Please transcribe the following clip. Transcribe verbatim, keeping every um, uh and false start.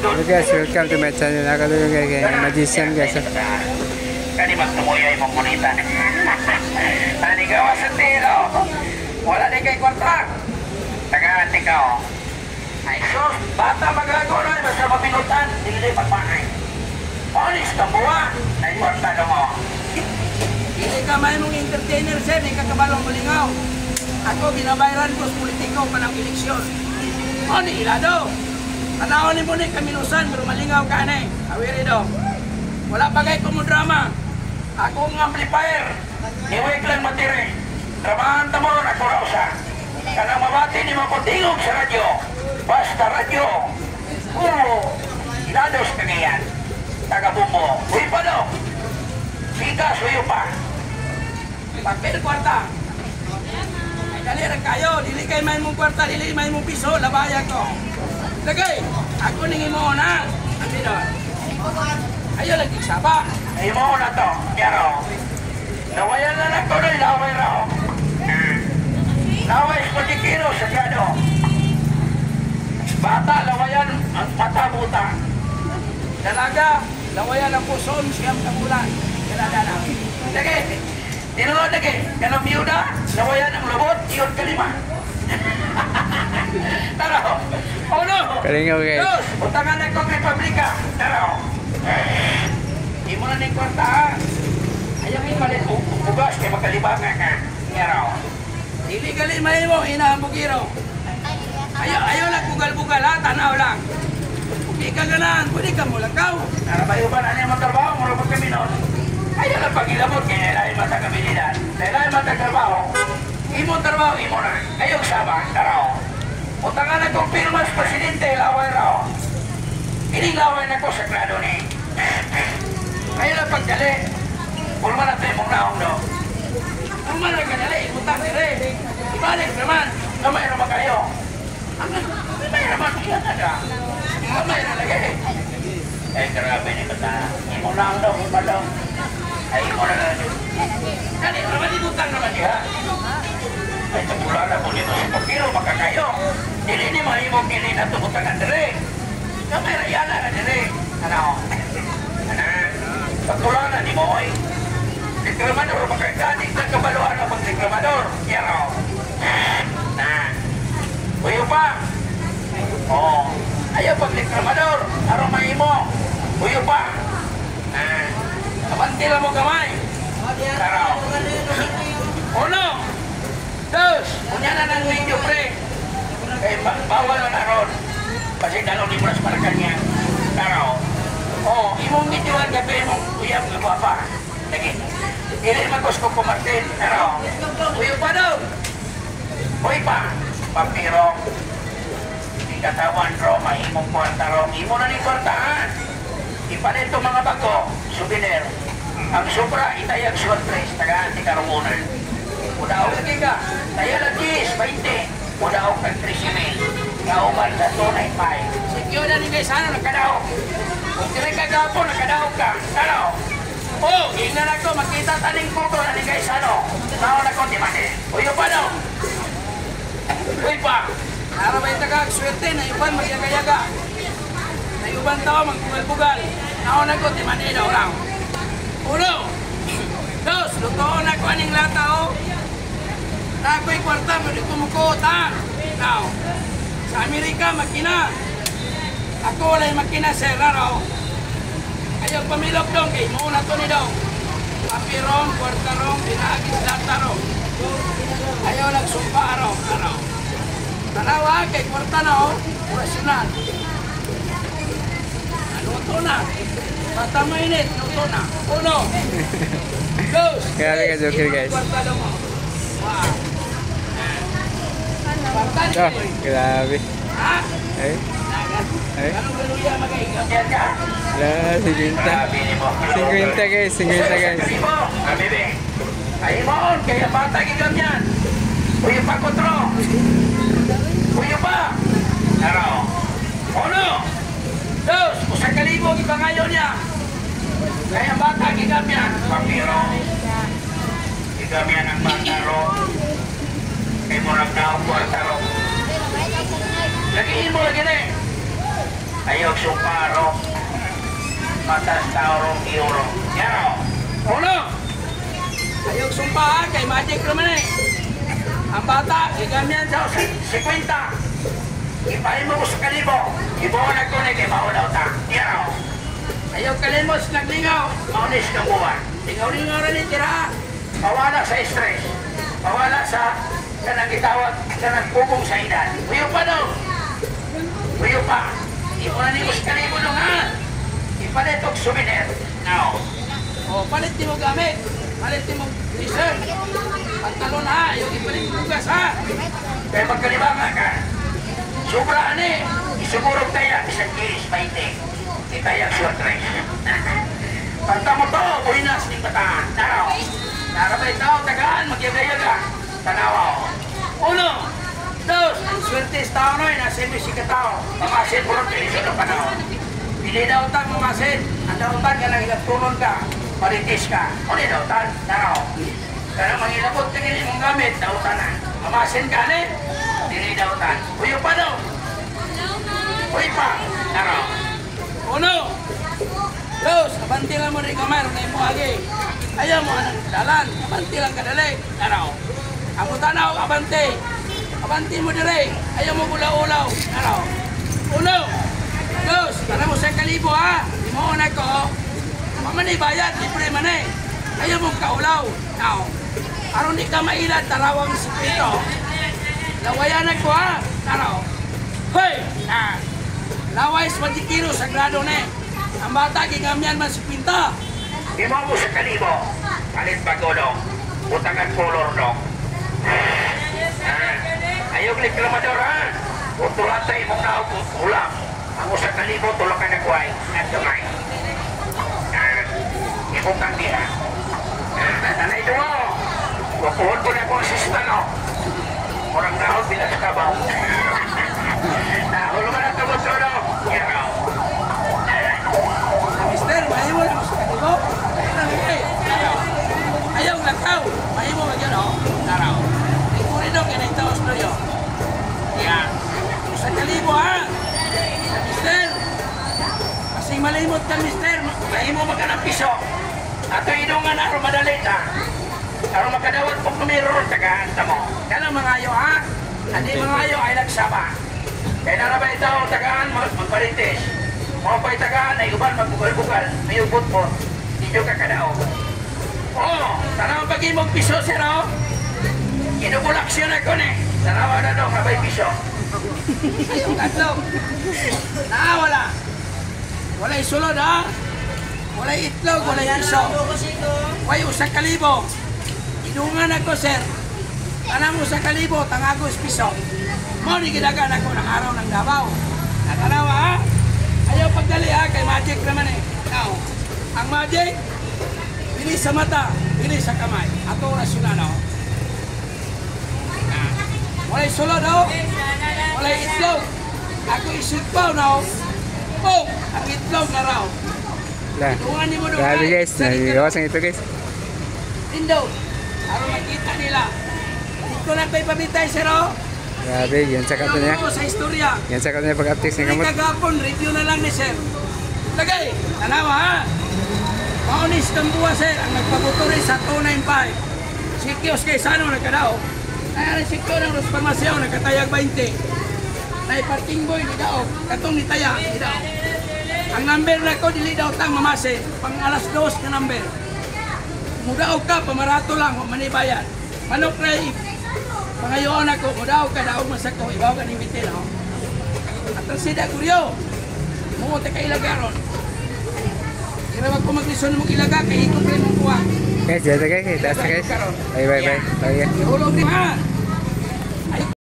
Hello guys, welcome to my channel. Ako to yung kay, kay Magician guys. Kani magtumuya imong gunita. Nanigawa sa tiro. Wala na kay kwarta. Tagaan tika, oh. Ay sus, bata magago na, basta mabinutan, dili magmahay. Honest ka buwa, na yung kwarta mo. Dili ka may mong entertainer, sir, di ka kabalong malingaw. Ako, ginabayran ko sa politiko pa ng eleksyon. O, ni Ilado. Tanaw ni mo ni kaminusan, pero malingaw ka ni. Awiri daw. Wala pa kay kumudrama. Ako nga amplifier. Iwik lang matire. Dramahan ta mo, ako raw sa. Kanang mabati ni mo ko tingog sa radyo. Basta radyo. Oo. Ilados ka ngayon. Taga Bumbo. Uy, palo. Sika, suyo pa. Papel kwarta. Dali ra kayo. Dili kay may mong kwarta. Dili may mong piso. Labaya ko. Lagay. Ako ning imo na. Ano yun? Ayaw lagi saba. Ay, imo na to. Yaro. Lawayan na lang ko na. Laway raw. Laway sa pagkikiro sa gado. Bata, lawayan ang mata buta. Dalaga, lawayan ang puson, siyam ka bulan. Dalaga na. Lagi, tinuod lagi. Kanang biyuda, lawayan ang lubot, iyot kalima. Tara. Uno. Kalingaw, guys. Dos, butangan na kong Republika. Tara. Imo na ning kwarta, ha? Ayaw ipalit og bugas kay magkalibangan ka. Tara. Dili gali mahimo, ina ang bugiro. Ayaw, ayaw lang bugal-bugal, ha? Tanaw lang. Kung di ka ganahan, pwede ka mo lakaw. Narabayo ba na niya magtrabaho? Mura pag kami noon. Ayaw lang pag-ilabot kaya lain matag abilidad. Kaya lain matag trabaho. Imo trabaho, imo na. Ayaw sama, taraw. Utangan na kong pirmas, presidente, laway raw. Ining laway na ko, sagrado ni. Ayaw lang pagdali. Pulma na tayo mong naong, no? Pulma na kadali, ibutang dire. Ibalik naman. Gamay naman kayo. Gamay naman, kaya na ka. Gamay na lagi. Ay, grabe ni bata. Imo na ang daw, imo daw. Ay, imo na lang. Dali, naman, ibutang naman diha. Ay, tapula na po nito sa pagkiro, makakayo. Dili ni mahimong dili na tumutangan dire. Kamay rayana na dire. Ano? Ano? Pagtulana ni mo, oy. Reklamador, makagdadig na kabaluan ang pagreklamador. Yaro. Na. Uyo pa. Oh. Ayaw pagreklamador. Aron mahimo. Uyo pa. Na. Abantila mo gamay. Taraw. Uno. Dos. Unya na ng video, pre. Kay ba- bawal na ron. Kasi dalawang libras para kanya. Taraw. Oh, imong videohan gabi mong uyab nga gwapa. Lagi. Dili man ko sa Coco Martin. Taraw. Uyo pa daw. Uy pa. Papirong. Ikatawan ro, mahimong kwarta ro. Imo na ni kwarta, ha? Ipalit to mga bago, souvenir. Ang sobra, itayag suwat tres, tagaan ti karungunan. Udaw lagi ka, taya lagi, bainte. Udaw kag trese mil. Kauban sa tunay pay. Sikyo na ni guys, ano, nakadaog. Kung dire ka gapo, nakadaog ka. Tanaw. Oh, ingnan ako, makita taning photo na ni guys, ano. Naon ako, di man eh. Uyo pa daw. Uy pa. Ara ba itagag, swerte, na iban, magyaga-yaga. Ay, uban tao, magbugal-bugal. Naon ako, ti man daw lang. Uno. Dos, lutoon ako aning lata, oh. Na ako'y kwarta, pwede kumukuot, ha? Now, sa Amerika, makina. Ako walay makina, sir, araw. Ayaw pamilok dong, kay mo na to ni dong. Papirong, kwartarong, pinagis, latarong. Ayaw lang sumpa, araw, araw. Tanawa, kay kwarta na, oh. Professional. Luto na. Basta mainit, luto na. Uno. Dos. Grabe ka, Joker, guys. Kwarta daw mo. Wow. Kwarta ni Ah, Boy. Grabe. Ha? Eh? Ay? Anong galuya, mag-aigaw? Wala, singkwenta. Singkwenta, guys, singkwenta, guys. Ay, maon, kaya bata gigamyan. Uy, pakutro. Uy, pa. Taro. Uno. Dos. Usa ka libo, gipangayo niya. Kaya bata gigamyan. Papiro. Gigamyan ang bata ro. Kay murag naong kwarta ro. Lagi imo, lagi na eh. Ayaw sumpa ron. Matas tao ron, iyo ron. Yan o. Uno. Ayaw sumpa, ha, kay magic ra man ni. Ang bata, gigamyan sa usa-, singkwenta. Ipahimo ko usa ka libo. Ibuon nako ni kay mao daw ta. Yan o. Ayaw kalimot sa naglingaw. Mao ni sa kabuuan. Lingaw-lingaw ra ni tira. Pawala sa stress. Pawala sa kanang gitawag, kanang pugong sa edad. Puyo pa daw. Puyo pa. Imo na nimo sa kalibo dong, ha? Ipalit og souvenir. Now. O, palit nimo gamit. Palit nimo t-shirt. Pantalon, ha? Ayaw ipalit og bugas, ha? Kay magkalibanga ka. Sobra ani. Isugurog taya, isang kilis, baynte. Itaya, suwerte. Pagtamo to, buhinas ning bataan. Tanaw. Naa ra bay tao tagaan, magyaga-yaga. Tanawa, o. Uno, dos, ang swerte sa tao, noy, nasa imo si katao. Mamasin mo rin, pilisyon ng panahon. Dili daw tang mamasin. Ang daw tang, kanang ilagtunon ka. Marites ka. Uli daw tang, tanaw. Kanang mangilabot ka nila imong gamit, daw tang na. Mamasin ka, ni? Dili daw tang. Uyo pa daw. Uy pa. Tanaw. Uno. Dos, abante lang mo rin kamar, na imo agi. Ayaw mo anang dalan, abante lang kadali. Tanaw. Amo tanaw, abante. Abante mo dire. Ayaw mo ulaw-ulaw. Tanaw. Uno. Dos, tanaw mo sa kalibo, ha. Imo na ko. Mamani bayad, libre man eh. Ayaw mo kaulaw. Now, aron di ka mailad, tarawang si Pito. Lawayan na ko, ha. Tanaw. Hoy! Ah. Laway sa Padikiro, sagrado ni. Ang bata, gigamyan man si Pinta. Imo mo sa kalibo. Palit bago, no? Butangan kolor, no? Ah. Ayog reklamador, ha? Utulatay mong naog, ulam. Ang usa ka libo, tulo ka nagway. At gamay. Ah, ibutang diha. Ah, nanay duwa, o. Wapuhon ko na akong assistant, o. Murang naon, bilang sa kabaw. Nahulog na ito, boss, o, no? Yan, o. Mister, mahimo na mo sa kalibo? Ayaw, lakaw. Mahimo ba yun, o? Tanaw. Ikaw rin, o, kinay taos na yun. Yan. Sa kalibo, ha? Mister, kasi malimot ka, mister. Mahimo ba ka ng piso? Ato idungan, aron madali ta. Aron makadawat po kumiro, tagaan ta mo. Kana mangayo, ha? Adi mangayo, ay nagsaba. Kaya na ba itaw, tagaan, mag-, magparitis. Mo pa'y tagaan, ay uban, magbugal-bugal. May ubot po. Di nyo kakadaog. O, tanaw pag imong piso, sir, o. Kinubulaksyon ako ni. Tanaw na daw, kabay piso. Ayaw, tatlo. Na, wala. Walay sulod, ha? Walay itlog, walay piso. Way usa ka libo. Idungan ako, sir. Tanang usa ka libo, tangagos piso. Mao ni gidagan ako ng araw ng Davao. Natanawa, ha? Ayaw pagdali, ha? Kay magic naman eh. Now, ang magic, dili sa mata, dili sa kamay. Ato rasyonal, no? Ah, walay sulod, o. Walay itlog. Ako isip pa, no? O, ang itlog na raw. La. Itungan ni mo doon, Grabe, guys. Sa itlog. Nagawas ang ito, guys. Indo. Para makita nila. Ito na pa'y pabitay, sir, o. Grabe, yan sa kato niya. Ano sa istorya? Yan sa kato niya pag-aptis ni Kani kamot. Kagapon, review na lang ni sir. Lagay, tanawa, ha? Mao ni sa Gamboa, sir, ang nagpaboto rin sa two nine five. Si Kios kay Sano nagkadao. Ay, ang si Kios ng Los Farmaciao, nagkatayag baynte. Na parking boy, ni Dao. Katong ni Taya, ni Dao. Ang number na ko, dili daw tang mamase. Pang alas dos na number. Mudaog ka, pamarato lang, wa man ibayad. Manok Ray, pangayoon ako, mudaog ka, daog man sa ko, ibaw ka ni Mitel, ho? At ang sida, kuryo, mo, te ka ilaga ron. Ira wag ko maglisod mong ilaga, kay ikot rin mong kuha. Guys, dyan na, guys. Taas na, guys. Bye, bye, bye. Bye, guys. Ihulog ni, ha?